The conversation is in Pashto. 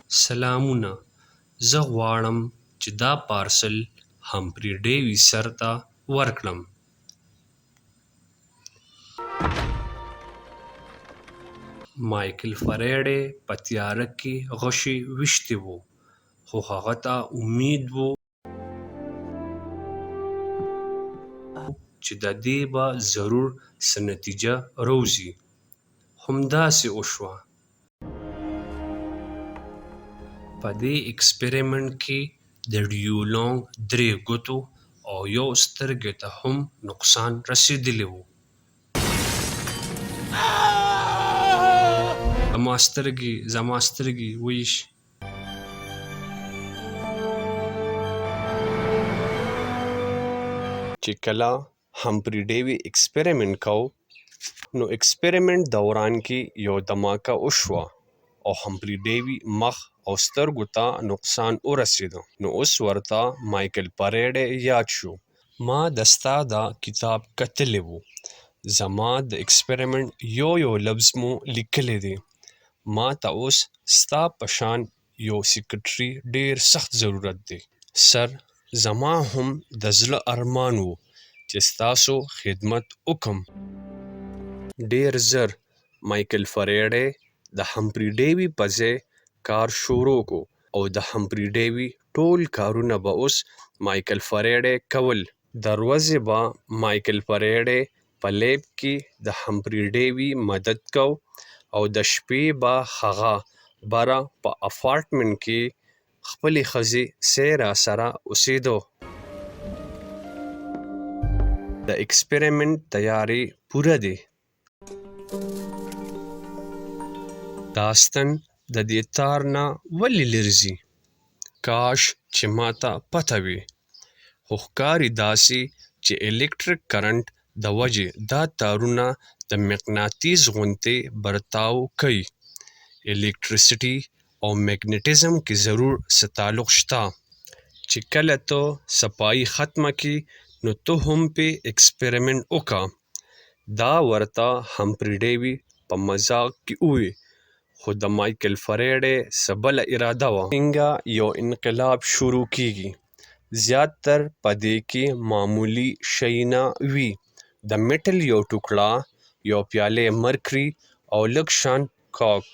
سلامونه، زه غواړم چې دا پارسل همپري ډیوي سر ته ورکړم. مایکل فریډي په تیاره کې غشي ویشتی و، خو هغه ته امید و چې د دې به ضرور څه نتیجه راوځي. همداسې وشوه. په دې اکسپریمنټ کې د ډیولونګ درې ګوتو او یو سترګې ته هم نقصان رسېدلی و. زما سترګې، زما سترګې ویش. چې کله همپري ډیوي اکسپریمنټ کاو نو اکسپریمنټ دوران کې یو دماکه وشوه او همپري ډیوي مخ او سترګو ته نقصان ورسېده، نو اوس ورته مایکل پریډي یاد شو. ما د ستا دا کتاب کتلی و، زما د اکسپریمنټ یو یو لفظ مو لیکلی دی. ما ته اوس ستا په شان یو سیکرټري ډېر سخت ضرورت دی. سر، زما هم د زړه ارمان و چې ستاسو خدمت وکړم. ډېر زر مایکل فریډي د همپري ډیوي په ځای کار شروع کو او د همپري ډیوي ټول کارونه به اوس مایکل فریډي کول. د ورځې به مایکل فریډي په لیب کې د همپري ډیوي مدد کو او د شپې به هغه بره په اپارټمنټ کې خپلې ښځې سیرا سره اوسېده. د اکسپریمنټ تیاری پوره دی. دا ستن د دې تار نه ولې لرزي؟ کاش چې ماته پته وي. خو ښکاري داسې چې الکتریک کرنټ د وجې دا تارونه د مقناطیس غوندې برتاو کوي. الکتریسټي او مګنیټزم کې ضرور څه تعلق شته. چې کله ته صفايي ختمه کړې نو ته هم پې اکسپریمنټ وکړه. دا ورته همپري ډیوي په مذاق کې ووې، خو د مایکل فریډي څه بله اراده وه. څنګه یو انقلاب شروع کیږي؟ زیات تر په دې کې معمولي شیونه وي، د میټل یو ټوکړه، یو پیالی مرکري او لږ شان کاک.